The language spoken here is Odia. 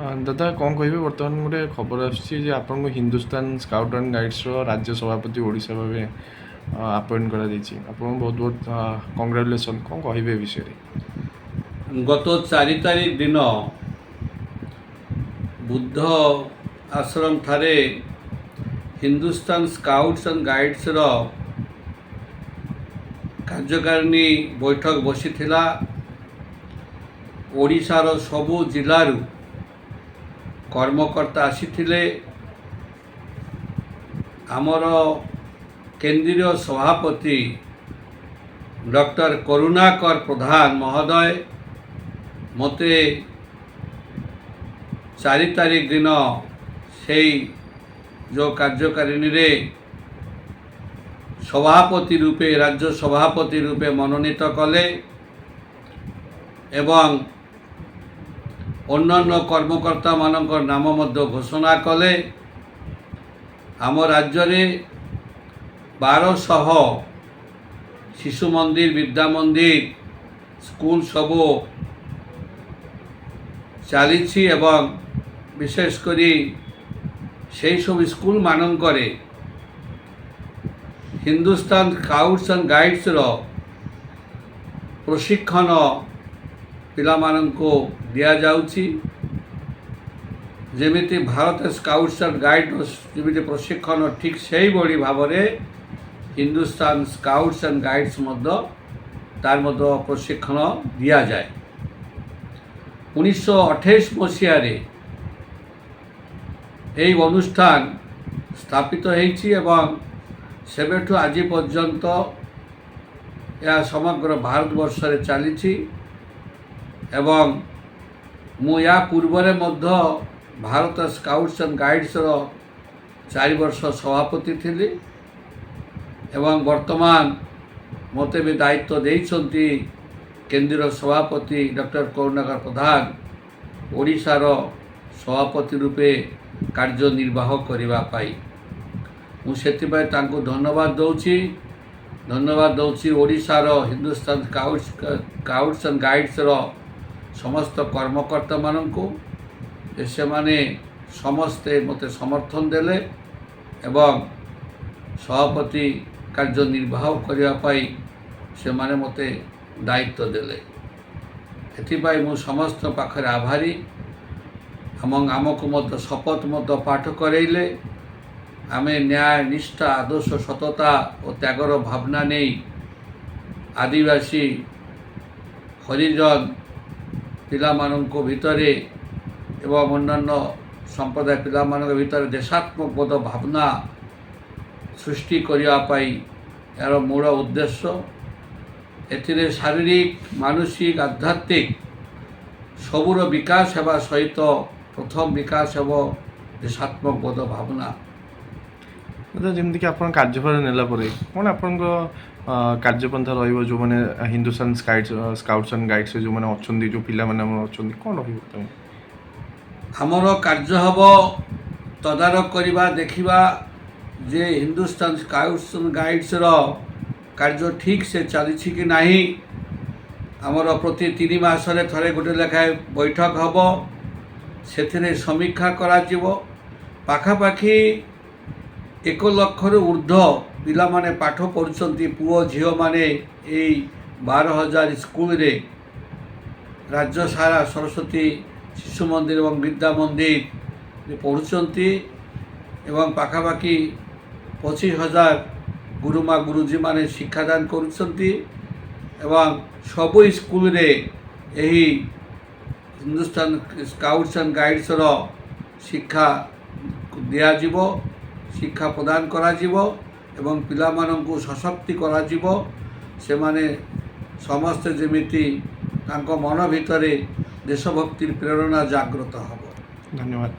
ଦାଦା, କ'ଣ କହିବେ? ବର୍ତ୍ତମାନ ଗୋଟେ ଖବର ଆସୁଛି ଯେ ଆପଣଙ୍କୁ ହିନ୍ଦୁସ୍ତାନ ସ୍କାଉଟ୍ ଆଣ୍ଡ ଗାଇଡ୍ସର ରାଜ୍ୟ ସଭାପତି ଓଡ଼ିଶା ଭାବେ ଆପଏଣ୍ଟ କରାଯାଇଛି। ଆପଣଙ୍କୁ ବହୁତ ବହୁତ କଂଗ୍ରାଚୁଲେସନ୍। କ'ଣ କହିବେ ଏ ବିଷୟରେ? ଗତ 4 ତାରିଖ ଦିନ ବୁଦ୍ଧ ଆଶ୍ରମ ଠାରେ ହିନ୍ଦୁସ୍ତାନ ସ୍କାଉଟ୍ସ ଆଣ୍ଡ ଗାଇଡ୍ସର କାର୍ଯ୍ୟକାରିଣୀ ବୈଠକ ବସିଥିଲା। ଓଡ଼ିଶାର ସବୁ ଜିଲ୍ଲାରୁ କର୍ମକର୍ତ୍ତା ଆସିଥିଲେ। ଆମର କେନ୍ଦ୍ରୀୟ ସଭାପତି ଡକ୍ଟର କରୁଣାକର ପ୍ରଧାନ ମହୋଦୟ ମୋତେ 4 ତାରିଖ ଦିନ ସେଇ ଯେଉଁ କାର୍ଯ୍ୟକାରିଣୀରେ ସଭାପତି ରୂପେ, ରାଜ୍ୟ ସଭାପତି ରୂପେ ମନୋନୀତ କଲେ ଏବଂ ଅନ୍ୟାନ୍ୟ କର୍ମକର୍ତ୍ତାମାନଙ୍କ ନାମ ମଧ୍ୟ ଘୋଷଣା କଲେ। ଆମ ରାଜ୍ୟରେ 1200 ଶିଶୁ ମନ୍ଦିର, ବିଦ୍ୟା ମନ୍ଦିର, ସ୍କୁଲ ସବୁ ଚାଲିଛି ଏବଂ ବିଶେଷ କରି ସେହି ସବୁ ସ୍କୁଲମାନଙ୍କରେ ହିନ୍ଦୁସ୍ତାନ ସ୍କାଉଟ୍ସ ଆଣ୍ଡ ଗାଇଡ୍ସର ପ୍ରଶିକ୍ଷଣ ପିଲାମାନଙ୍କୁ ଦିଆଯାଉଛି। ଯେମିତି ଭାରତ ସ୍କାଉଟ୍ସ ଆଣ୍ଡ ଗାଇଡ୍ର ଯେମିତି ପ୍ରଶିକ୍ଷଣ, ଠିକ୍ ସେଇଭଳି ଭାବରେ ହିନ୍ଦୁସ୍ତାନ ସ୍କାଉଟ୍ସ ଆଣ୍ଡ ଗାଇଡ୍ସ ମଧ୍ୟ ତାର ମଧ୍ୟ ପ୍ରଶିକ୍ଷଣ ଦିଆଯାଏ। 1928 ମସିହାରେ ଏହି ଅନୁଷ୍ଠାନ ସ୍ଥାପିତ ହେଇଛି ଏବଂ ସେବେଠୁ ଆଜି ପର୍ଯ୍ୟନ୍ତ ଏହା ସମଗ୍ର ଭାରତବର୍ଷରେ ଚାଲିଛି। ଏବଂ ମୁଁ ୟା ପୂର୍ବରେ ମଧ୍ୟ ଭାରତ ସ୍କାଉଟ୍ସ ଆଣ୍ଡ ଗାଇଡ୍ସର 4 ବର୍ଷ ସଭାପତି ଥିଲି ଏବଂ ବର୍ତ୍ତମାନ ମୋତେ ବି ଦାୟିତ୍ୱ ଦେଇଛନ୍ତି କେନ୍ଦ୍ରୀୟ ସଭାପତି ଡକ୍ଟର କରୁଣାକର ପ୍ରଧାନ ଓଡ଼ିଶାର ସଭାପତି ରୂପେ କାର୍ଯ୍ୟ ନିର୍ବାହ କରିବା ପାଇଁ। ମୁଁ ସେଥିପାଇଁ ତାଙ୍କୁ ଧନ୍ୟବାଦ ଦେଉଛି। ଧନ୍ୟବାଦ ଦେଉଛି ଓଡ଼ିଶାର ହିନ୍ଦୁସ୍ତାନ ସ୍କାଉଟ୍ସ ଆଣ୍ଡ ଗାଇଡ୍ସର ସମସ୍ତ କର୍ମକର୍ତ୍ତାମାନଙ୍କୁ ଯେ ସେମାନେ ସମସ୍ତେ ମୋତେ ସମର୍ଥନ ଦେଲେ ଏବଂ ସଭାପତି କାର୍ଯ୍ୟ ନିର୍ବାହ କରିବା ପାଇଁ ସେମାନେ ମୋତେ ଦାୟିତ୍ୱ ଦେଲେ। ଏଥିପାଇଁ ମୁଁ ସମସ୍ତ ପାଖରେ ଆଭାରୀ। ଏବଂ ଆମକୁ ମଧ୍ୟ ଶପଥ ମଧ୍ୟ ପାଠ କରାଇଲେ। ଆମେ ନ୍ୟାୟ, ନିଷ୍ଠା, ଆଦର୍ଶ, ସତତା ଓ ତ୍ୟାଗର ଭାବନା ନେଇ ଆଦିବାସୀ, ହରିଜନ ପିଲାମାନଙ୍କ ଭିତରେ ଏବଂ ଅନ୍ୟାନ୍ୟ ସମ୍ପ୍ରଦାୟ ପିଲାମାନଙ୍କ ଭିତରେ ଦେଶାତ୍ମକବୋଧ ଭାବନା ସୃଷ୍ଟି କରିବା ପାଇଁ ଏହାର ମୂଳ ଉଦ୍ଦେଶ୍ୟ। ଏଥିରେ ଶାରୀରିକ, ମାନସିକ, ଆଧ୍ୟାତ୍ମିକ ସବୁର ବିକାଶ ହେବା ସହିତ ପ୍ରଥମ ବିକାଶ ହେବ ଦେଶାତ୍ମକବୋଧ ଭାବନା। ଦାଦା, ଯେମିତିକି ଆପଣ କାର୍ଯ୍ୟଭାର ନେଲା ପରେ କ'ଣ ଆପଣଙ୍କ କାର୍ଯ୍ୟପନ୍ଥା ରହିବ? ଯେଉଁମାନେ ହିନ୍ଦୁସ୍ତାନ ସ୍କାଉଟ୍ସ ଆଣ୍ଡ ଗାଇଡ୍ସ ଯେଉଁମାନେ ଅଛନ୍ତି, ଯେଉଁ ପିଲାମାନେ ଆମର ଅଛନ୍ତି, କ'ଣ ରହିବ ତାଙ୍କ ଆମର କାର୍ଯ୍ୟ ହେବ ତଦାରଖ କରିବା, ଦେଖିବା ଯେ ହିନ୍ଦୁସ୍ତାନ ସ୍କାଉଟ୍ସ ଆଣ୍ଡ ଗାଇଡ୍ସର କାର୍ଯ୍ୟ ଠିକ୍ ସେ ଚାଲିଛି କି ନାହିଁ। ଆମର ପ୍ରତି 3 ମାସରେ ଥରେ ଗୋଟେ ଲେଖାଏଁ ବୈଠକ ହେବ, ସେଥିରେ ସମୀକ୍ଷା କରାଯିବ। ପାଖାପାଖି 1 ଲକ୍ଷରୁ ଉର୍ଦ୍ଧ୍ୱ ପିଲାମାନେ ପାଠ ପଢ଼ୁଛନ୍ତି, ପୁଅ ଝିଅମାନେ, ଏଇ 12,000 ସ୍କୁଲରେ। ରାଜ୍ୟ ସାରା ସରସ୍ୱତୀ ଶିଶୁ ମନ୍ଦିର ଏବଂ ବିଦ୍ୟା ମନ୍ଦିର ପଢ଼ୁଛନ୍ତି ଏବଂ ପାଖାପାଖି 25,000 ଗୁରୁମା ଗୁରୁଜୀମାନେ ଶିକ୍ଷାଦାନ କରୁଛନ୍ତି ଏବଂ ସବୁ ସ୍କୁଲରେ ଏହି ହିନ୍ଦୁସ୍ତାନ ସ୍କାଉଟ୍ସ ଆଣ୍ଡ ଗାଇଡ୍ସର ଶିକ୍ଷା ଦିଆଯିବ, ଶିକ୍ଷା ପ୍ରଦାନ କରାଯିବ ଏବଂ ପିଲାମାନଙ୍କୁ ସଶକ୍ତି କରାଯିବ। ସେମାନେ ସମସ୍ତେ ଯେମିତି ତାଙ୍କ ମନ ଭିତରେ ଦେଶଭକ୍ତିର ପ୍ରେରଣା ଜାଗ୍ରତ ହେବ। ଧନ୍ୟବାଦ।